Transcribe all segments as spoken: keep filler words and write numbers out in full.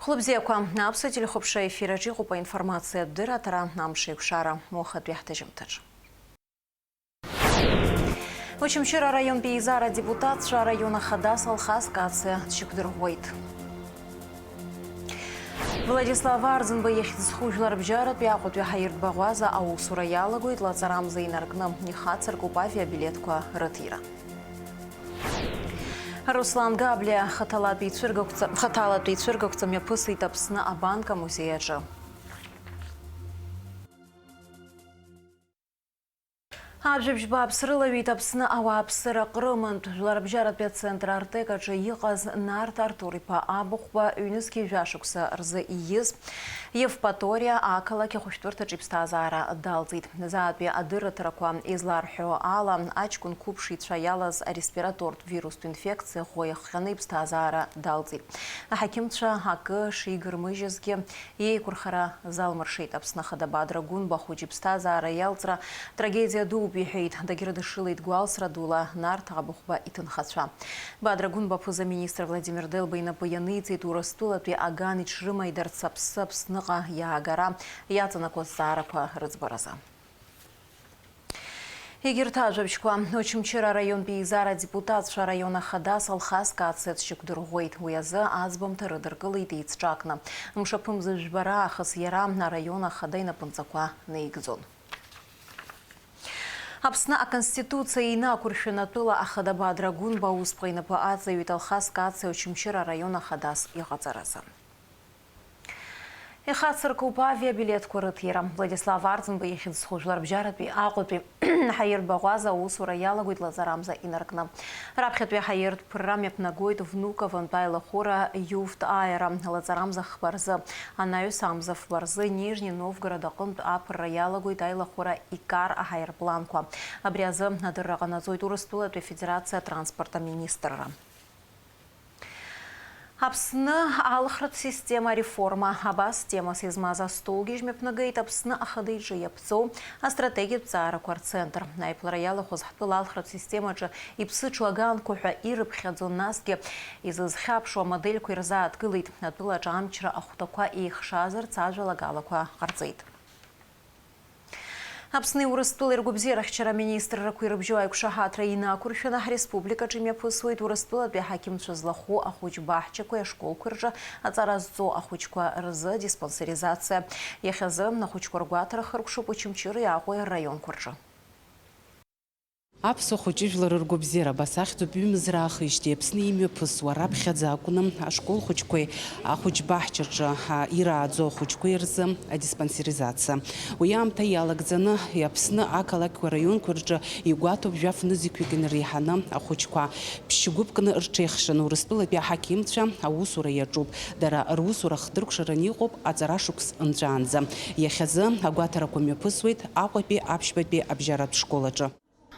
Хәлыбзиақәа, аԥсуа телехәаԥшра ефир аҿы иҟоуп аинформациатә дырраҭара, амш еиқәшара, уахатәи ҳҭыжьымҭаҿ. Очамчыра араионтәи еизара адепутатцәа араион ахадас Алхас Кациа дшьақәдырӷәӷәеит. Владислав Арӡынба ихьӡ зху жәларбжьаратәи Аҟәатәи ҳаиртә баӷәаза аусура иалагоит лаҵарамза инаркны, ихацыркуп авиабилеҭқәа рыҭира. Руслан Габлиа хаҭалатәи ицәыргақәҵа-, хаҭалатәи ицәыргақәҵа мҩаԥысит Аԥсны абанк амузеи аҿы. Ажәабжь бааԥс рылаҩит Аԥсны ауааԥсыра ҟрымынтә. Жәларбжьаратәи ацентр Артек аҿы иҟаз Нарҭ Артур-иԥа Абыхәба ҩнызқьи жәашықәса рзы ииз Евпаториа ақалақь ахәышәтәырҭаҿы иԥсҭазаара далҵит. Заатәи адырраҭарақәа изларҳәо ала, аҷкәын қәыԥш ицәа иалаз ареспиратортә вирустә инфекциа ӷәӷәа иахҟьаны иԥсҭазаара далҵит. Аҳақьымцәа акы шигырмыжьызгьы, иеиқәырхара залмыршеит. Аԥсны Ахада Бадра Гәынба ахәыҷы иԥсҭазаара иалҵра трагедиа дууп иҳәеит. Дагьрыдышшылеит гәалсра дула Нарҭ Абыхәба иҭынхацәа. Бадра Гәынба аԥыза-министр Владимир Делба инапы ианиҵеит Урыстәылатәи аган иҽрымаидарц аԥсы Аԥсныҟа иаагара иаҵанакуа азҵаарақәа рыӡбаразы. Егьырҭ ажәабжьқәа. Очамчыра араионтәи еизара адепутатцәа араион ахадас Алхас Кациа дшьақәдырӷәӷәеит. Уи азы аӡбамҭа рыдыркылеит еицҿакны. Мшаԥымза жәба раахыс иара араион ахада инапынҵақәа наигӡон. Аԥсны Аконституциа инақәыршәаны атәыла Ахада Бадра Гәынба аусԥҟа инапы аҵаҩит Алхас Кациа Очамчыра араион ахадас иҟаҵаразы. Ихацыркуп авиабилеҭқәа рыҭира. Владислав Арӡынба ихьӡ зху жәларбжьаратәи Аҟәатәи ҳаиртә баӷәаза аусура иалагоит лаҵарамза инаркны. Раԥхьатәи аҳаиртә ԥырра мҩаԥнагоит Внуковантә аилахәыра Юфт аера. Лаҵарамза хԥа рзы, анаҩс амза фба рзы Нижни Новгород аҟынтә аԥырра иалагоит аилахәыра Икар аҳаирпланқәа. Абри азы адырра ҟанаҵоит Урыстәылатәи Афедерациа атранспорт аминистрра. Аԥсны алхратә система ареформа. Абас темас измаз астолгьежь мҩаԥнагеит Аԥсны Ахада иҿы иаԥҵоу астратегиатә ҵаарақәа рцентр. Аиԥылара иалахәыз ҳтәыла алхратә системаҿы иԥсыҽу аганқәа ҳәа ирыԥхьаӡон, насгьы изызхьаԥшуа амодельқәа ирзааҭгылеит. Атәылаҿы амчра ахәҭақәа еихшазарц ажәалагалақәа ҟарҵеит. Аԥсни Урыстәылеи ргәабзиарахьчара аминистррақәа ирыбжьоу аиқәшаҳаҭра инақәыршәаны, ҳреспубликаҿы имҩаԥысуеит Урыстәылатәи аҳақьымцәа злахәу ахәыҷ баҳчақәеи ашколқәеи рҿы аҵара зҵо ахәыҷқәа рзы диспансеризациа. Иахьазы ахәыҷқәа ргәаҭара хыркәшоуп Очамчыреи Аҟәеи рраионқәа рҿы. Аԥсуа хәыҷыжәлар ргәабзиара абас ахьӡуп ҩымз раахижьҭеи Аԥсны имҩаԥысуа, раԥхьаӡа акәны ашкол хәыҷқәеи ахәыҷ баҳчаҿы, а, ирааӡо ахәыҷқәеи рзы адиспансеризациа. Уи аамҭа иалагӡаны Аԥсны ақалақьқәа, раионқәа рҿы игәаҭоуп жәаф нызқьҩык инреиҳаны ахәыҷқәа. Ԥшьгәыԥкны рҽеихшаны Урыстәылатәи аҳақьымцәа аусура иаҿуп. Дара русура хдыркәшараны иҟоуп аҵарашықәс нҵәаанӡа. Иахьазы агәаҭарақәа мҩаԥысуеит Аҟәатәи аԥшьбатәи абжьаратә школ аҿы.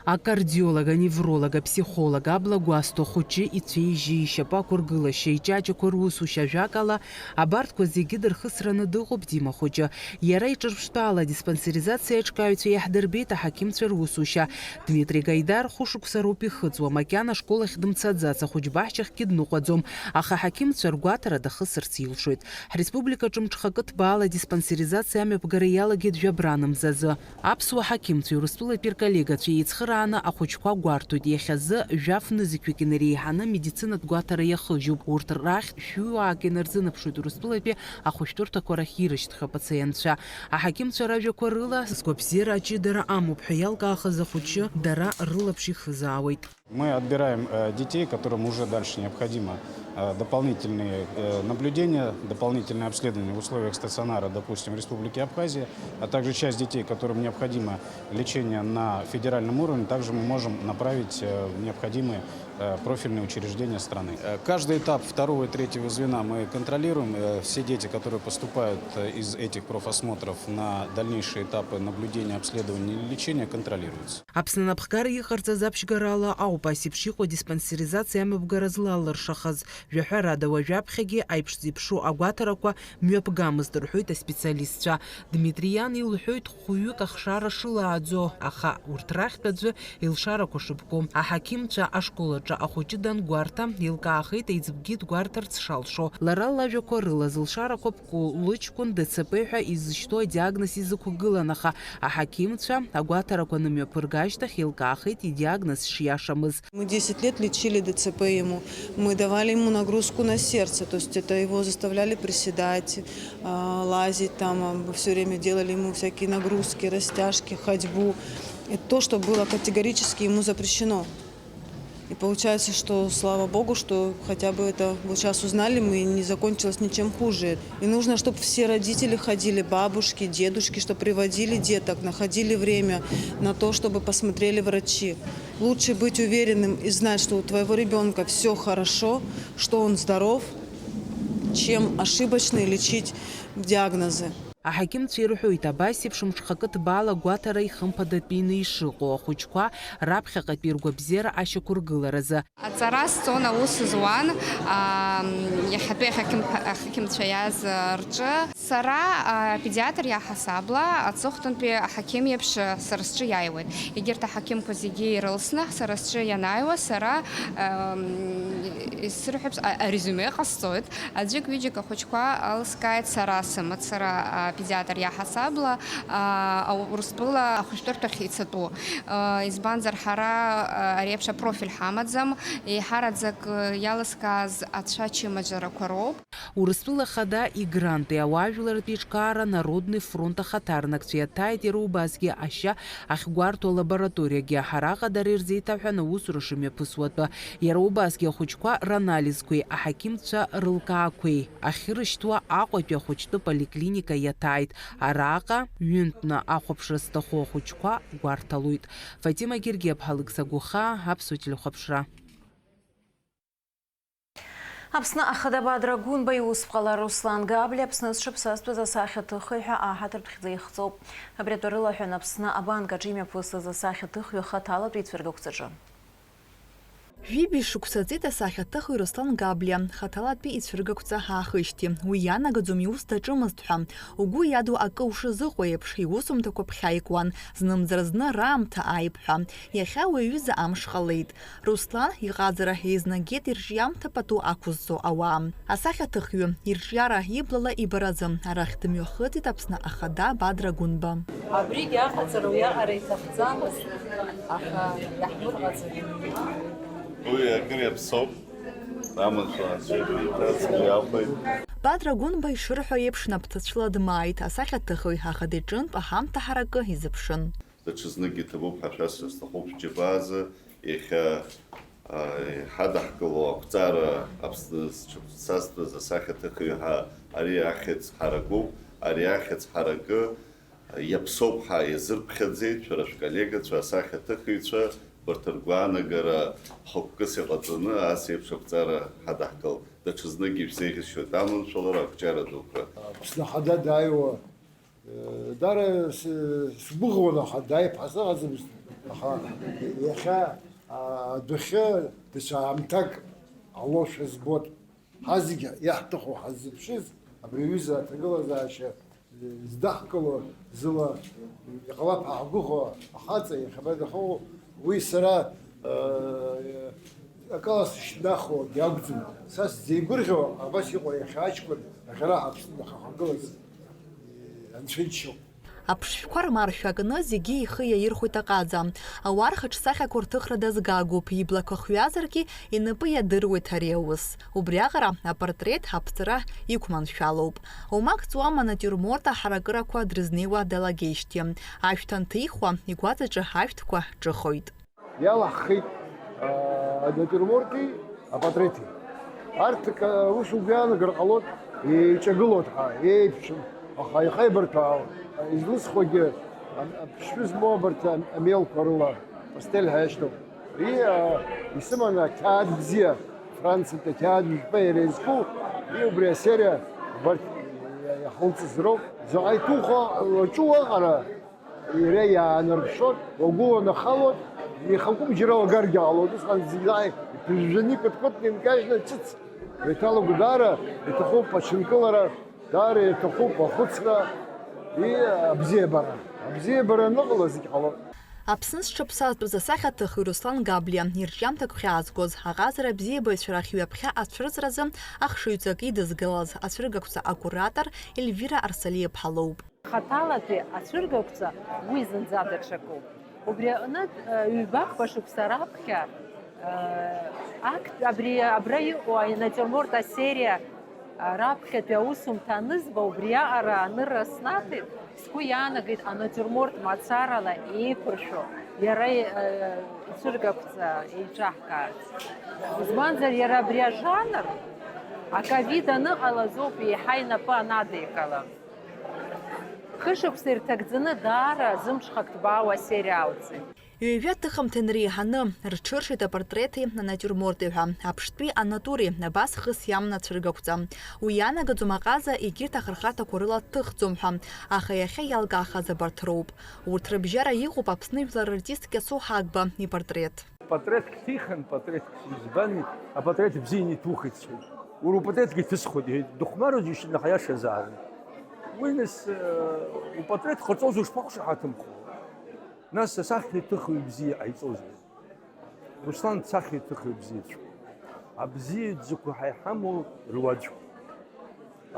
Акардиолог, аневролог, апсихолог, абла гәасҭо, ахәыҷы ицәеижьы, ишьапы ақәыргылашьа, иҷаҷақәа русушьа, ажәакала, абарҭқәа зегьы дырхысраны дыҟоуп Дима хәыҷы. Иара иҿырԥштәы ала адиспансеризациа аиҿкааҩцәа иаҳдырбеит аҳақьымцәа русушьа. Дмитри Гаидар хәышықәса роуп ихыҵуа, макьана ашкол ахь дымцаӡац, ахәыҷ баҳчахьгьы дныҟәаӡом, аха аҳақьымцәа ргәаҭара дахысырц илшоит. Ҳреспубликаҿы мҽхакы ҭбаала адиспансеризациа амҩаԥгара иалагеит жәабран мзазы. Аԥсуа ҳақьымцәеи Урыстәылатәи рколлегацәеи еицхырааны ахәыҷқәа гәарҭоит, иахьазы жәаф нызқьҩык инареиҳаны амедицинатә гәаҭара иахыжьуп. Урҭ рахь шәҩыуаак инарзынаԥшуеит Урыстәылатәи ахәышәтәырҭақәа рахь ирышьҭхьоу апациентцәа. Аҳақьымцәа ражәақәа рыла, згәабзиара аҷыдара амоуп ҳәа иалкаахаз ахәыҷы дара рылаԥш ихызаауеит. Мы отбираем, э, детей, которым уже дальше необходимо, э, дополнительные, э, наблюдения, дополнительное обследование в условиях стационара, допустим, в Республике Абхазия, а также часть детей, которым необходимо лечение на федеральном уровне, также мы можем направить, э, в необходимые, э, профильные учреждения страны. Э, каждый этап второго и третьего звена мы контролируем. Э, все дети, которые поступают, э, из этих профосмотров на дальнейшие этапы наблюдения, обследования или лечения, контролируются. Аԥсны анапхгара иҟарҵаз аԥшьгарала ауп ас еиԥш иҟоу адиспансеризациа амҩаԥгара злалыршахаз. Жәаҳәарада, уажәаԥхьагьы аиԥш зеиԥшу агәаҭарақәа мҩаԥгамызт, рҳәоит аспециалистцәа. Дмитриан илҳәоит, хәҩык ахшара шылааӡо, аха урҭ рахьтә аӡәы илшарақәа шыԥку. Аҳақьымцәа ашкол аҿы Ахәыҷы дангәарҭа, илкаахеит аиҵбгьы дгәарҭарц шалшо. Лара лажәақәа рыла, зылшарақәа ԥку лыҷкәын Д Ц П ҳәа изышьҭоу адиагноз изықәгылан, аха аҳақьымцәа агәаҭарақәа нымҩаԥырга ашьҭахь, илкаахеит идиагноз шиашамыз. Мы десять лет лечили Д Ц П ему. Мы давали ему нагрузку на сердце, то есть это его заставляли приседать, а, лазить там, а, мы всё время делали ему всякие нагрузки, растяжки, ходьбу. Это то, что было категорически ему запрещено. И получается, что слава богу, что хотя бы это вот сейчас узнали мы, и не закончилось ничем хуже. И нужно, чтоб все родители ходили, бабушки, дедушки, чтоб приводили деток, находили время на то, чтобы посмотрели врачи. Лучше быть уверенным и знать, что у твоего ребёнка всё хорошо, что он здоров, чем ошибочно лечить диагнозы. Аҳақьымцәа ирҳәоит, абас еиԥш мҽхакы ҭбаала гәаҭара ихымԥадатәины ишыҟоу ахәыҷқәа раԥхьаҟатәи ргәабзиара ашьақәыргыларазы. Аҵара сҵон, аус зуан, аа, иахьатәи аҳақьым-, аҳақьымцәа иааз рҿы. Сара, аа, педиатр иаҳасабла аҵыхәтәантәи аҳақьым иеиԥш сара сҿы иааиуеит. Егьырҭ аҳақьымқәа зегьы ирылсны сара сҿы ианааиуа, сара, ам, исырҳәап, а-, арезиуме ҟасҵоит. Аӡәык-ҩыџьак ахәыҷқәа алыскааит сара сымацара, а, педиатр иаҳасабла, а, Урыстәыла ахәышәтәырҭахь ицатәу. А, избанзар, ҳара, а, ари еиԥш апрофиль ҳамаӡам, еиҳараӡак, а, иалыскааз ацәа чымазарақәа роуп. Урыстәыла Ахада игранти ауаажәларратә еиҿкаара Народный фронт ахаҭарнакцәа иаҭааит иара убасгьы ашьа ахьгәарҭо алабораториагьы. Араҟа дара ирзеиҭаҳәан аусура шымҩаԥысуа атәы. Иара убасгьы ахәыҷқәа ранализқәеи аҳақьымцәа рылкаақәеи ахьырышьҭуа Аҟәатәи ахәыҷтәы поликлиника иаҭааит. Араҟа ҩынтәны ахәаԥшра зҭаху ахәыҷқәа гәарҭалоит. Фатима Гергиаԥҳа, Алықьса Гәыхаа, Аԥсуа телехәаԥшра. Аԥсны Ахада Бадра Гәынба иусԥҟала Руслан Габлиа Аԥсны зҽаԥсазтәыз асахьаҭыхҩы ҳәа аҳаҭыртә хьӡы ихҵоуп. Абри атәы рылаҳәан Аԥсны абанк аҿы имҩаԥысыз асахьаҭыхҩы хаҭалатәи ицәыргақәҵаҿы. Жәибжь шықәса ҵит асахьаҭыхҩы Руслан Габлиа хаҭалатәи ицәыргақәҵа аахижьҭеи. Уи ианагаӡом иус даҿымызт ҳәа. Угәы иаду акы ушазыҟоу еиԥш, иусумҭақәа ԥхьа икуан, знымзар зны раамҭа ааип ҳәа. Иахьа уи аҩыза амш ҟалеит. Руслан иҟазара еизнагеит ирҿиамҭа пату ақәызҵо ауаа. Асахьаҭыхҩы ирҿиара иблала ибаразы арахь дымҩахыҵит Аԥсны Ахада Бадра Гәынба. Абригь аҟаҵара уиаҟара иҭахӡамызт, аха иаҳмырҟаҵеит. Уи акыр иаԥсоуп, амаҵура анцәа иҭацгьы иалхеит. Бадра Гәынба ишырҳәо еиԥш, напҭацәла дмааит, асахьаҭыхҩы ахада иҿынтә аҳамҭа ҳаракы изыԥшын. Даҽазныкгьы иҭабуп ҳәа шәасҳәар сҭахуп, шәџьабаазы иахьа, а, иҳадаҳкыло ақәҵара Аԥсны зҽаԥсазтәыз асахьаҭыхҩы ҳәа ари ахьӡ ҳаракуп. Ари ахьӡ ҳаракы иаԥсоуп ҳәа иазырԥхьаӡеит шәара шәколлегацәа, асахьаҭыхыҩцәа, урҭ ргәаанагара хықәкыс иҟаҵаны ас еиԥш ақәҵара ҳадаҳкылт. Даҽазныкгьы ишәзеиӷьасшьоит аманшәалара, ақәҿиара дуқәа. Аԥсны Ахада дааиуа Дара с-, сгәыӷуан, аха дааип ҳәа сыҟаӡамызт, аха иахьа, а, адәахьы даҽа аамҭак ҟалошәа збот. Ҳазегь иаҳҭаху ҳаззыԥшыз, абри аҩыза аҭагылазаашьа здаҳкыло зыла иҟалап ҳәа ҳгәыӷуа ахаҵа иахьабадахоу, уи сара, а, акала сышьҭнахуагьы акәӡам. Са сзеигәырӷьо абас иҟоу иахьа аҷкәын аӷьараҳәа Аԥсны дахьахагылаз. Анцәа иџьшьоуп. Аԥшшәқәа рмаршәа кны зегьы ихы иаирхәеит аҟаза. Ауаа рхаҿсахьақәа рҭыхра дазгагоуп, иблақәа хҩазаргьы инапы иадыруеит ари аус. Убриаҟара апортрет аԥҵара иқәманшәалоуп. Омак ҵуама натиурморт аҳаракырақәа дрызнеиуа далагеижьҭеи. Ашәҭ анҭихуа, игәаҵаҿы ашәҭқәа ҿыхоит. Иалаҳхит, аа, анатиурморти апатрети. Арҭ, ка-, ус угәы иаанагар ҟалоит, еиҿагылоит ҳәа, еиԥшым, аха ихеибарҭәаауеит. Излысхуагьы ам-, аԥшшәы змоу абарҭ ам-, амелқәа рыла, пастель ҳәа иашьҭоуп. Ари, аа, исыманы ақьаад бзиа, Франциатәи ақьаад жәпа иара изку, и убри асериа убарҭ иа-, иахылҵыз роуп. Заҟа иҭухуа, лаҿу аҟара, Иара иаанарԥшуан, уагәыланахалон, ихакәым џьара уагаргьы ҟалон, усҟан зегь иԥыжәжәаны, икыдкыдны, инкажьны, ҿыц. Еиҭалагәыдаара иҭахуп, аҽынкылара даара иҭахуп, ахәыцра, и, абзиабара. Абзиабара аныҟала зегь ҟалоит. Аԥсны зҽаԥсазтәыз асахьаҭыхҩы Руслан Габлиа ирҿиамҭа гәхьаазгоз, аҟазара абзиабаҩцәа рахь ҩаԥхьа ацәырҵразы ахшыҩҵак идызгалаз ацәыргақәҵа акуратор Ельвира Арсалиаԥҳа лоуп. Хаҭалатәи ацәыргақәҵа уи зынӡа даҽакуп. Убри аҟнытә, ҩбахԥа шықәса раԥхьа, актә-, абри, абра иҟоу анатиурморт асериа раԥхьатәи аусумҭа анызба, убриаҟара анырра снаҭеит, сгәы иаанагеит анатиурморт мацарала еиқәыршәо, иара, э, ицәыргақәҵа еиҿаҳкаарц. Избанзар, иара абри ажанр аковид аныҟалаз ауп еиҳа инапы анадикыла. Хышықәса ирҭагӡаны даара зымҽхак ҭбаау асериа алҵит. Ҩажәа аҭыхымҭа инреиҳаны рҽыршеит апортрети анатиурморти ҳәа. Аԥштәи анатуреи абас хыс иаман ацәыргақәҵа. Уи ианагаӡом аҟаза егьырҭ ахырхарҭақәа рыла дҭыхӡом ҳәа, аха иахьа иалкаахаз абарҭ роуп. Урҭ рыбжьара иҟоуп Аԥсны жәлар рартист Кьасоу Ҳагба ипортрет. Патреҭк ҭихын, патреҭк избан, апатреҭ бзианы иҭухит, сҳәеит. Уара упатреҭгьы ҭысхуеит, иҳәеит, дыхәмаруа џьышьаны ҳаиашазаарын. Уи нас, э, упатреҭ ҟарҵозар ушԥақәшаҳаҭымхо? Нас асахьаҭыхҩы бзиа ҟаиҵозеи? Руслан дсахьаҭыхҩы бзиацәоуп. Абзиа дзықәу ҳа иҳамоу руаӡәк.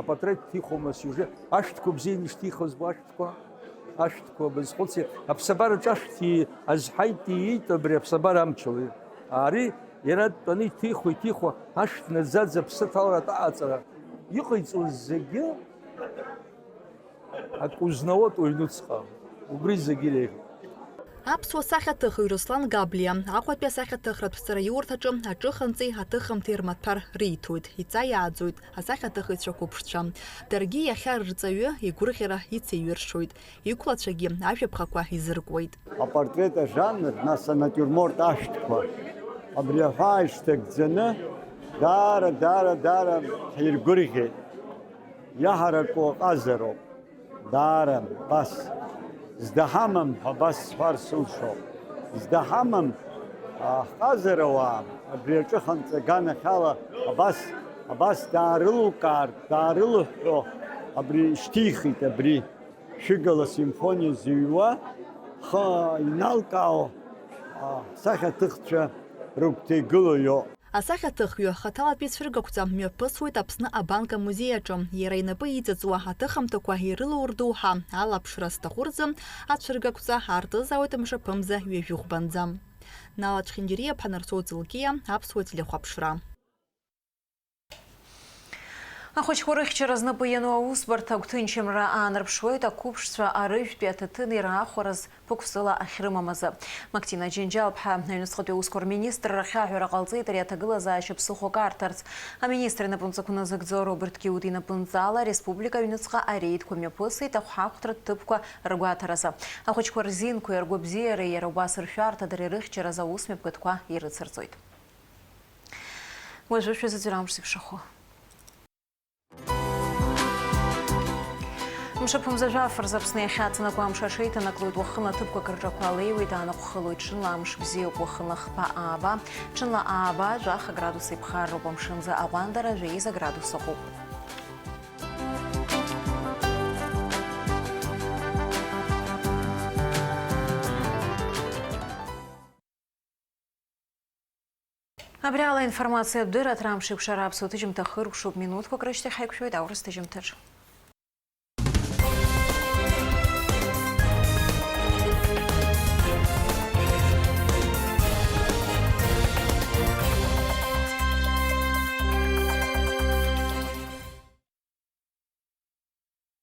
Апатреҭ ҭихуама асиужет? Ашәҭқәа бзианы ишҭихуа збо ашәҭқәа? Ашәҭқәа базхәыци, аԥсабараҿы ашәҭ азҳаит, ииит абри аԥсабара амчала. Ари иара дтәаны иҭихуа, иҭихуа, ашәҭ наӡаӡа аԥсы ҭалара, аҭаҟаҵара иҟаиҵоз зегьы акы узнауеит уҩнуҵҟа. Убри зегьы иреиӷьуп. Аԥсуа сахьаҭыхҩы Руслан Габлиа Аҟәатәи асахьаҭыхратә ҵараиурҭаҿы аҿыханҵеи аҭыхымҭеи рмаҭәар риҭоит, иҵаиааӡоит асахьаҭыхыҩцәа қәыԥшцәа. Даргьы иахьа рырҵаҩы игәырӷьара ицеиҩыршоит, иқәлацәагьы ажәаԥхақәа изыркуеит. Апортрет ажанр, нас анатиурморт ашәҭқәа, абри аҳәаа ишҭагӡаны даара, даара, даара ҳиргәырӷьеит. Иаҳараку аҟазароуп. Даара, абас, зда ҳамам ҳәа абас сҳәар сылшоит. Зда ҳамам, а, ҳҟазарауаа, абри аҿыханҵа аганахьала абас, абас даарылукаартә, даарылыҳәҳәо абри шьҭихит, абри шәыгала симфониа зыҩуа, ха иналкаау, а, ҳсахьаҭыхцәа рыгәҭа игылоу иоуп. Асахьаҭыхҩы хаҭалатәи ицәыргақәҵа мҩаԥысуеит Аԥсны абанк амузеи аҿы. Иара инапы иҵыҵуа аҭыхымҭақәа ирылоу рдоуҳа алаԥшра зҭаху рзы ацәыргақәҵа аартызаауеит мшаԥымза ҩажәи хәбанӡа. Нала Чхинџьариа-ԥҳа, Нарсоу Ҵылкиа, Аԥсуа телехәаԥшра. Ахәыҷқәа рыхьчара знапы иану аусбарҭа агәҭынчымра аанарԥшуеит ақәыԥшцәа арыжәтәи аҭаҭын ирахәараз ԥықәсыла ахьрымам азы. Мактина Џьынџьал-ԥҳа аҩныҵҟатәи аусқәа рминистрра ахьаҳәара ҟалҵеит ари аҭагылазаашьа ԥсыхәак арҭарц. Аминистр инапынҵақәа назыгӡо Роберт Киут инапынҵала ареспублика аҩныҵҟа ареидқәа мҩаԥысит ахәҳахәҭратә ҭыԥқәа ргәаҭаразы. Ахәыҷқәа рзинқәеи ргәабзиареи иара убас ршәарҭа дара ирыхьчараз аусмҩаԥгатәқәа ирыцырҵоит. Уажәы шәазыӡырҩ амш зеиԥшрахо. Мшаԥымза жәаф рзы Аԥсны иахьаҵанакуа амш аҽеиҭанаклоит, уахынла ҭыԥқәак рҿақәа леиуеит, ааныҟәхылоит, ҽынла амш бзиоуп, уахынла хԥа ааба, ҽынла ааба, жәаха градус еиԥхарроуп, амшынӡы аҟәандара жәеиза градус аҟәуп. Абри ала аинформациатә дырраҭара амш еиқәшара аԥсуа ҭыжьымҭа хыркәшоуп, минуҭқәак рышьҭахь ҳаиқәшәоит аурыс ҭыжьымҭаҿ.